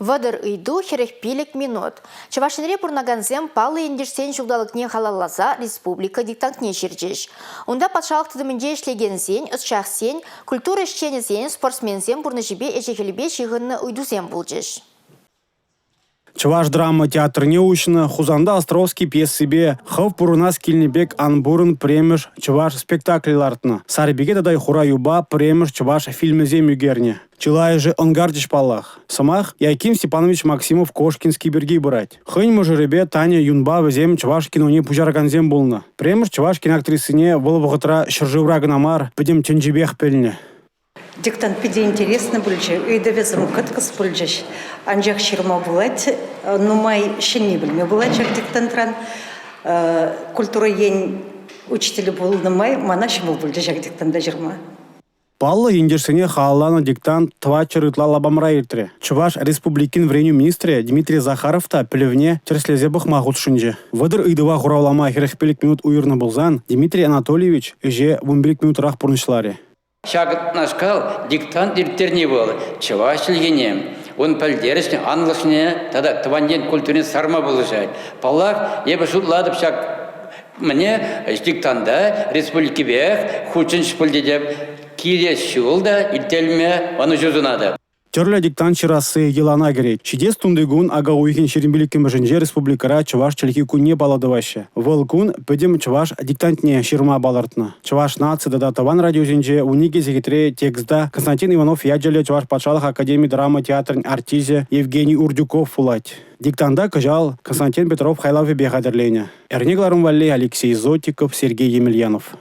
30 ыйту, 45 минут. Чӑваш Енре пурӑнакансем паллӑ ентешсен ҫулталӑкне халалласа республика диктантне ҫырчӗҫ. Унта патшалӑх тытӑмӗнче ӗҫлекенсен, ӑсчахсен, культура ӗҫченӗсен, спортсменсен пурнӑҫӗпе ӗҫӗ-хӗлӗпе ҫыхӑннӑ ыйтусем пулчӗҫ. Чӑваш драма театрне уҫнӑ, Хусанта Островский пьесипе «Хӑв пурӑнас килнӗ пек ан пурӑн» пӗрремӗш чӑваш спектаклӗ лартнӑ, «Сарпике тата Хура юпа» пӗрремӗш чӑваш фильмӗсем ӳкернӗ. Чылайӑшӗ ӑнкарчӗҫ паллах. Сӑмах Яким Степанович Максимов-Кошкинский пирки пырать. Хӑйӗн мӑшӑрӗпе Таня Юнпа вӗсем чӑваш киноне пуҫаракансем пулнӑ. Пӗрремӗш чӑваш киноактрисине вӑл вӑхӑтра ҫӗршывра кӑна мар, пӗтӗм тӗнчипех пӗлнӗ. Диктант питӗ интереслӗ пулчӗ, ыйтӑвӗсем кӑткӑс пулчӗҫ. Анчах ҫырма пулать, нумай ҫӗнни пӗлме пулать ҫак диктантран. Культура ен учителӗ пулнӑ май мана ҫӑмӑл пулчӗ ҫак диктанта ҫырма. Паллӑ ентешсене халалланӑ диктант 400 ытла лапамра иртрӗ. Чӑваш Республикин вӗренӳ министрӗ Дмитрий Захаров та пӗлӗвне тӗрӗслесе пӑхма хутшӑнчӗ. 30 ыйтӑва хуравлама 45 минут уйӑрнӑ пулсан Дмитрий Анатольевич ӗҫе 15 минутрах пурнӑҫларӗ. Ҫакнашкал диктант ирттерни вӑл чӑваш чӗлхине, ун пӗлтерӗшне, анлӑшне тата тӑван ен культурине сарма пулӑшать. Паллах, эпӗ шутлатӑп ҫак мӗне диктанта республикипех хутшӑнчӗҫ пуль тетӗп. Килес ҫул та ирттерме ӑнӑҫу сунатӑп. Тӗрлӗ диктант ҫырасси йӑлана кӗрет. Ҫитес тунтикун ака уйӑхӗн 25-мӗшӗнче республикӑра Чӑваш чӗлхи кунне паллӑ тӑваҫҫӗ. Вӑл кун пӗтӗм чӑваш диктантне ҫырма палӑртнӑ. Чӑваш наци тата тӑван радиосенче 12 сехетре текста Константин Иванов ячӗллӗ Чӑваш патшалӑх академи драма театрӗн артисчӗ Евгений Урдюков вулать. Диктанта кӑҫал Константин Петров хайлавӗпе хатӗрленӗ. Эрне кӑларӑм валли Алексей Зотиков, Сергей Емельянов.